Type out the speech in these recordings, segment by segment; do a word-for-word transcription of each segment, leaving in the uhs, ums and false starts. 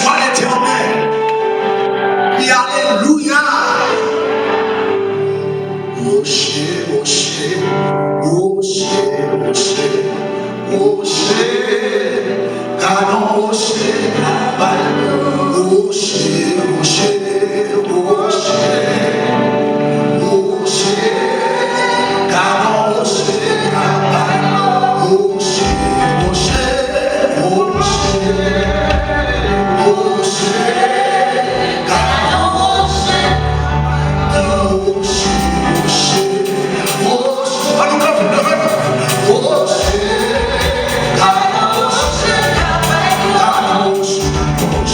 Glwa Letènèl. Wi, alelouya. Woche, woche, woche, woche, woche. Gade yon woche k ap bay. Woche, woche, woche, woche. Gade yon woche k ap bay. Woche, woche, woche, woche. Gade yon woche. Woche, woche, woche. Ann nou kanpe, leve. Woche. Gade yon woche. Gade yon woche.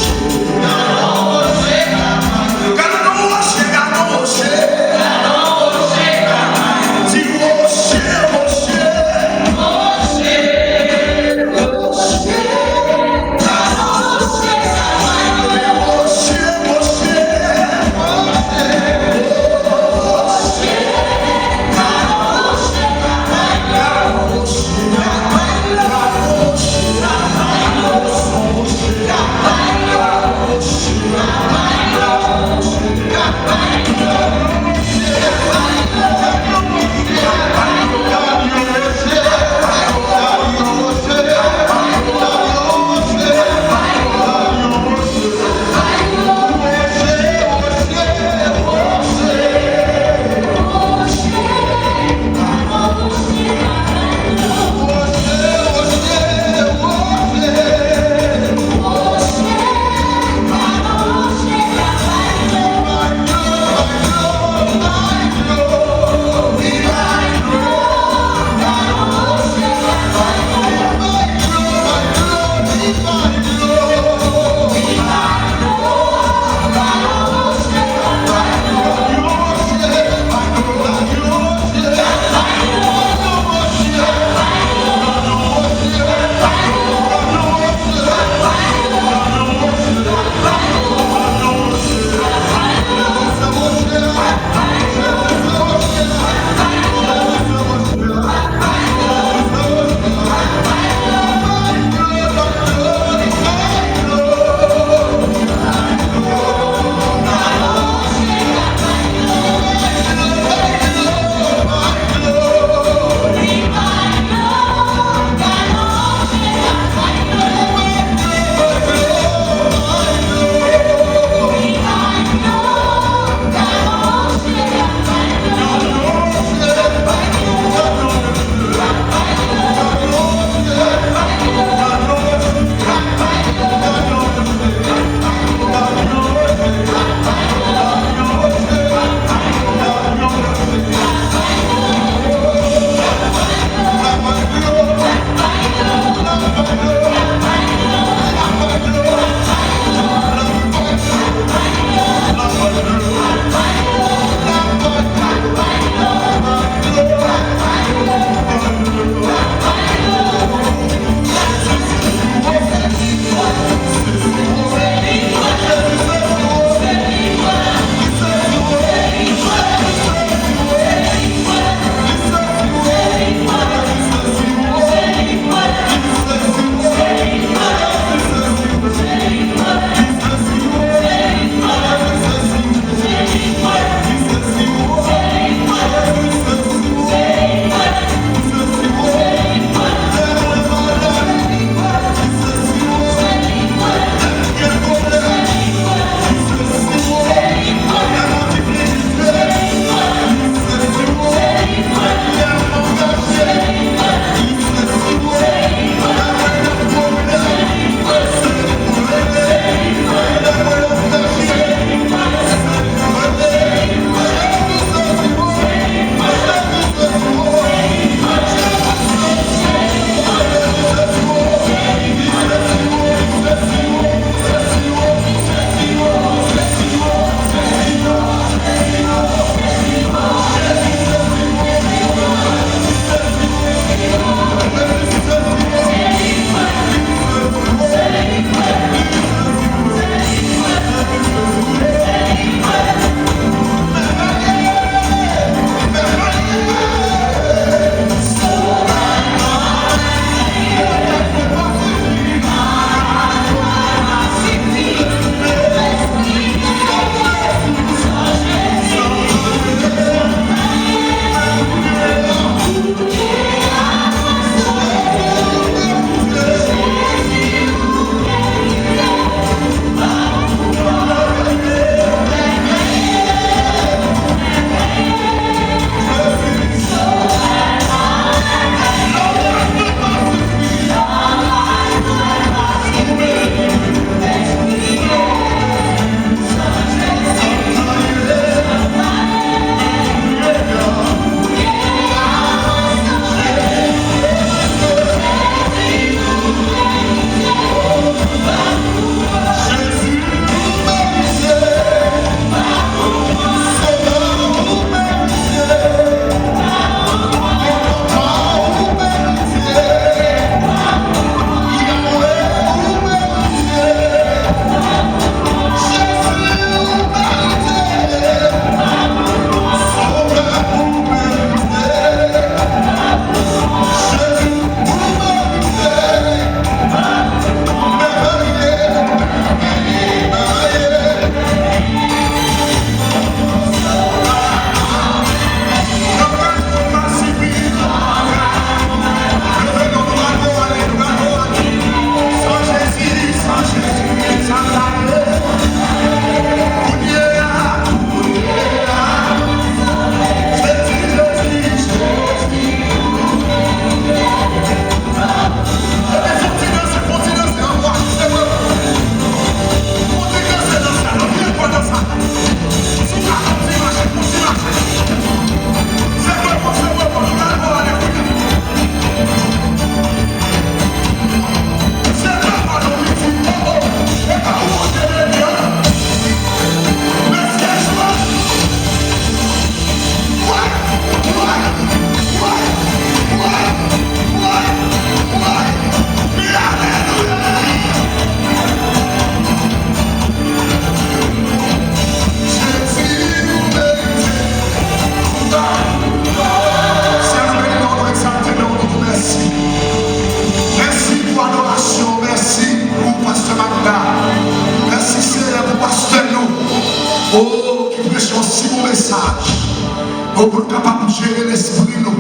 Pou nou kapab jere lespri nou.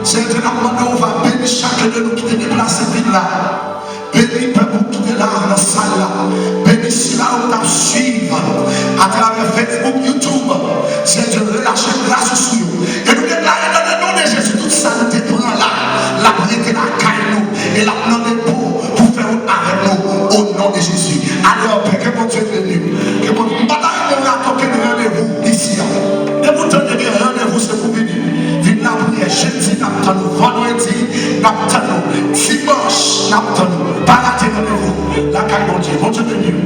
Senyè Dye, n ap mande w va beni chak de nou ki te deplase vin la. Beni pèp ou ki te la nan sal la. Beni sila yo k ap swiv atravè Facebook, YouTube. Senyè Dye, relache gras ou sou yo. E nou deklare nan le non de Jezi, tout sa nou te pran la, l ap rete lakay nou. E l ap nan repo pou fè wout avèk nou. O non de Jezi. Ale anpè, ke Bondye beni w. Ke Bondye, m pa ta renmen rate okenn randevou isi a. Depi w tande gen randevou, se pou vini. Vin lapriyè, jedi, n ap tann ou. Vandredi, n ap tann ou. Dimanch, n ap tann ou. Pa rate randevou lakay Bondye. Bondye beni w.